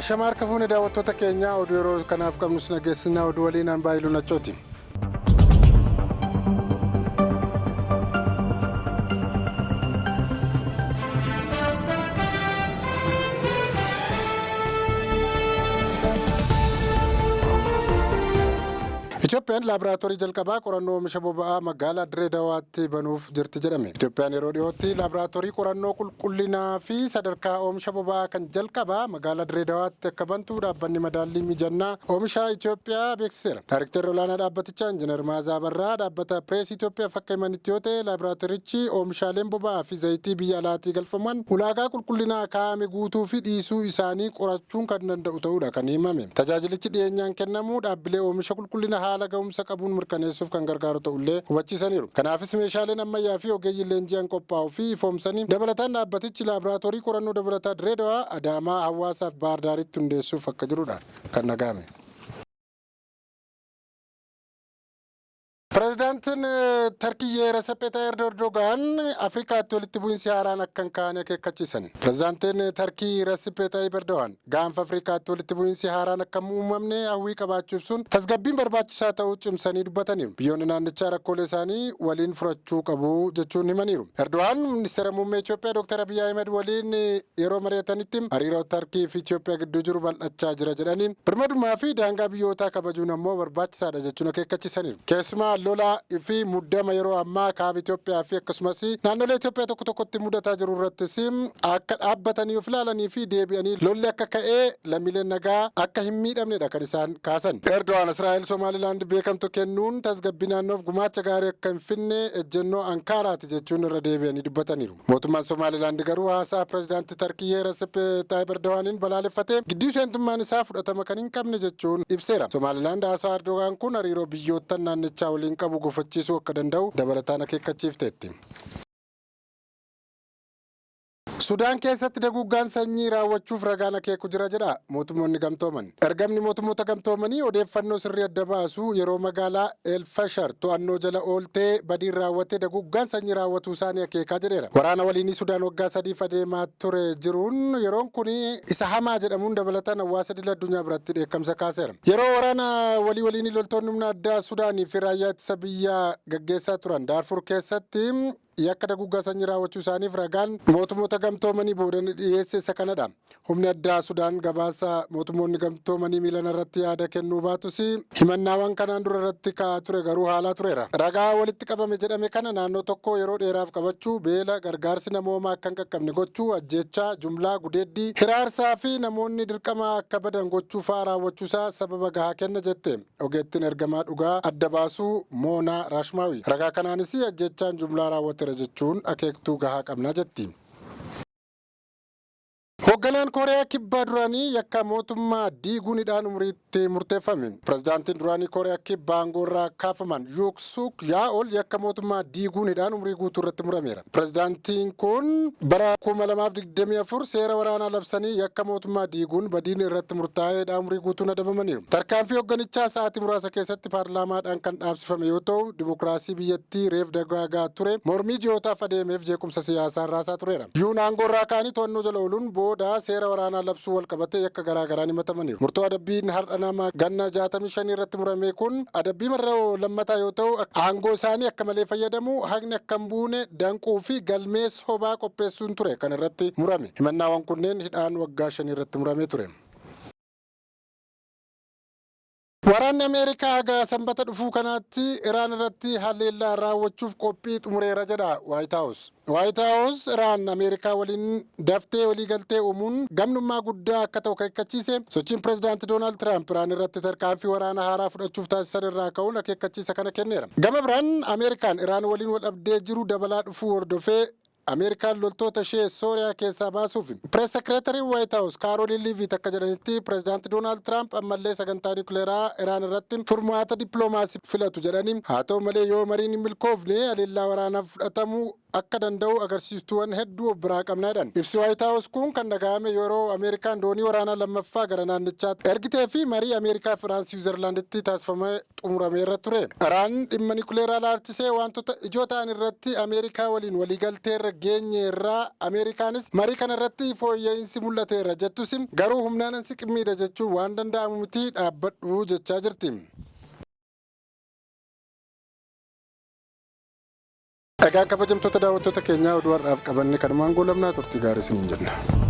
Ashama harka fuune daawwattoota keenyaa, oduu yeroo kanaaf qabnu sin dhageessina. Oduu waliin an Baayiluu Nachooti. Itoophiyaan laaboraatoorii jalqabaa qorannoo oomisha boba'aa magaalaa Dirree Dawaatti banuuf jirti jedhame. Itoophiyaan yeroo dhiyootti laaboraatoorii qorannoo qulqullinaa fi sadarkaa oomisha boba'aa kan jalqabaa magaalaa Dirree Dawaatti akka bantu dhaabbanni madaallii mijannaa oomisha Itoophiyaa beeksiseera. Daarektarri olaanaa dhaabbatichaa Injiinar Maazaa Abarraa dhaabbata Pireesii Itoophiyaaf akka himanitti yoo ta'e, laaboraatoorichi oomishaaleen boba'aa fi zayitii biyya alaatii galfaman ulaagaa qulqullinaa kaa'ame guutuu fi dhiisuu isaanii qorachuun kan danda'u ta'uudha kan himame. Tajaajilichi dhiyeenyaan kennamu dhaabbilee oomisha qulqullina haala ga'umsa qabuun mirkaneessuuf kan gargaaru ta'ullee hubachiisaniiru. Kanaafis meeshaaleen ammayyaa fi ogeeyyiin leenji'an qophaa'uu fi ifoomsanii, dabalataan dhaabbatichi laaboraatoorii qorannoo dabalataa Dirree Dawaa, Adaamaa, Hawaasaa fi Baahir Daaritti hundeessuuf akka jirudha kan dhaga'ame. Pireezidaantiin Tarkiyyee Recep Tayyip Erdogaan Afrikaatti walitti bu'iinsi haaraan akka hin kaane akeekkachiisan. Pireezidaantiin Tarkii Recep Tayyip Erdogan gaanfa Afrikaatti walitti bu'iinsi haaraan akka hin uumamne hawwii qabaachuu ibsuun, tasgabbiin barbaachisaa ta'uu cimsanii dubbataniiru. Biyyoonni naannichaa rakkoolee isaanii waliin furachuu qabu jechuun himaniiru. Erdogan ministeera muummee Itoophiyaa Dr. Abiy Ahmed waliin yeroo mari'atanitti, hariiroo Tarkii fi Itoophiyaa gidduu jiru bal'achaa jira jedhanii, birmadummaa fi daangaa biyyootaa kabajuun ammoo barbaachisaadha jechuun akeekkachiisaniiru. Keessumaa lolaa fi muddama yeroo ammaa kaaba Itoophiyaa fi akkasumas naannolee Itoophiyaa tokko tokkotti mudataa jiru irrattis akka dhaabbatanii of ilaalanii fi deebi'anii lolli akka ka'ee lammiileen nagaa akka hin miidhamnedha kan isaan kaasan. Erdogan Israa'el Somaalilaand beekamtu kennuun tasgabbii naannoof gumaacha gaarii akka hin finne ejjennoo Ankaaraati jechuun irra deebi'anii dubbataniiru. Mootummaan Somaalilaand garuu haasaa pireezidaantii Tarkiyyee Recep Tayyip Erdogaaniin balaaleffatee, gidduu seentummaan isaa fudhatama kan hin qabne jechuun ibseera. Somaalilaand haasaa Erdogaan kun hariiroo biyyoottan naannichaa waliin qabu gufachiisuu akka danda'u dabalataan akeekkachiifteetti. Sudaan keessatti daguuggaan sanyii raawwachuuf ragaan akeeku jira jedha mootummoonni gamtooman. Ergamni mootummoota gamtoomanii odeeffannoo sirrii adda baasu yeroo magaalaa El Fashar to'annoo jala ooltee badiin raawwate daguuggaan sanyii raawwatuu isaanii akeekaa jedheera. Waraana waliinii Sudaan waggaa 3f adeemaa ture jiruun yeroon kun isa hamaa jedhamuun dabalataan hawaasa idil addunyaa biratti dheekkamsa kaaseera. Yeroo waraana walii waliinii loltoonni humna addaa Sudaanii fi raayyaa ittisa biyyaa gaggeessaa turan Daarfur keessatti yakka daguuggaa sanyii raawwachuu isaaniif ragaan mootummoota gamtoomanii booda dhiyeesse isa kanadha. Humni addaa Sudaan gabaasa mootummoonni gamtoomanii miilana irratti yaada kennuu baatus, himannaawwan kanaan dura irratti ka'aa ture garuu haalaa tureera. Ragaa walitti qabame jedhame kana naannoo tokko yeroo dheeraaf qabachuu, beela, gargaarsi namoomaa akka hin qaqqabne gochuu, ajjeechaa jumlaa, gudeeddii, hiraarsaa fi namoonni dirqama akka badan gochuu fa'aa raawwachuusaa sababa gahaa kenna jette. Ogeettiin ergamaa dhugaa adda baasuu Moonaa Raashmaawi. Ragaa kanaanis ajjeechaan jumlaa raawwateera jechuun akeektuu gahaa qabna jetti. Hoogganaan Kooriyaa Kibbaa duraanii yakka mootummaa diiguun hidhaan umriitti murteeffame. Pirezidaantiin duraanii Kooriyaa Kibbaa aangoo irraa kaafaman Yuuk Suuk Yaa'ol yakka mootummaa diiguun hidhaan umrii guutuu irratti murameera. Pirezidaantiin kun bara 2024 seera waraanaa labsanii yakka mootummaa diiguun badiin irratti murtaa'ee hidhaa umrii guutuun adabamaniiru. Tarkaanfii hoogganichaa sa'aatii muraasa keessatti paarlaamaadhaan kan dhaabsifame yoo ta'u, dimokiraasii biyyattii reef dagaagaa ture mormii ji'ootaaf adeemeef jeequmsa siyaasaa raasaa tureera. Yuun aangoo irraa ka'anii to'annoo jala ooluun booda seera waraanaa labsuu wal qabatee yakka garaa garaan himatamaniiru. Murtoo adabbiin har'a nama ganna 65 irratti murame kun adabbii marroo lammataa yoo ta'u, aangoo isaanii akka malee fayyadamuu, haqni akka hin buune danquu fi galmee sobaa qopheessuun ture kan irratti murame. Himannaawwan kunneen hidhaan waggaa 5 irratti muramee ture. Waraanni Ameerikaa haga Sanbata dhufuu kanaatti Iraan irratti haleellaa raawwachuuf qophii xumureera jedha Waayit Haawus. Waayit Haawus Iraan Ameerikaa waliin daftee waliigaltee uumuun gamnummaa guddaa akka ta'u akeekkachiise. Sochiin Pireezidaanti Doonaald Tiraamp Iraan irratti tarkaanfii waraana haaraa fudhachuuf taasisan irraa ka'uun akeekkachiisa kana kenneera. Gama biraan Ameerikaan Iraan waliin waldhabdee jiru dabalaa dhufuu hordofee Ameerikaan loltoota ishee Sooriyaa keessaa baasuuf. Press Secretary White House Kaarolin Liivit akka jedhanitti, Pireezidaanti Doonaald Tiraamp ammallee sagantaa niwukileeraa Iraan irratti furmaata dippiloomaasii filatu jedhanii, haa ta'u malee yoo mariin hin milkoofne haleellaa waraanaaf fudhatamuu akka danda'u agarsiistuuwwan hedduu of biraa qabna jedhan. Ibsi White House kun kan dhaga'ame yeroo Ameerikaan doonii waraanaa lammaffaa gara naannichaatti ergitee fi marii Ameerikaa fi Iraan Siwiizerlaanditti taasifame xumurameerra ture. Iraan dhimma niwukileeraa ilaalchisee wantoota ijoo ta'an irratti Ameerikaa waliin waliigalteerra Geenyeerraa, Ameerikaanis marii kana irratti fooyya'insi mul'ateera jettus, garuu humnaan si qimmiidha jechuun waan danda'amu miti, dhaabbadhu jechaa jirti. Egaa kabajamtoota daawwattoota keenyaa, oduu har'aaf qabanne kanumaan goolabnaa. Turtii gaarii isiniin jenna.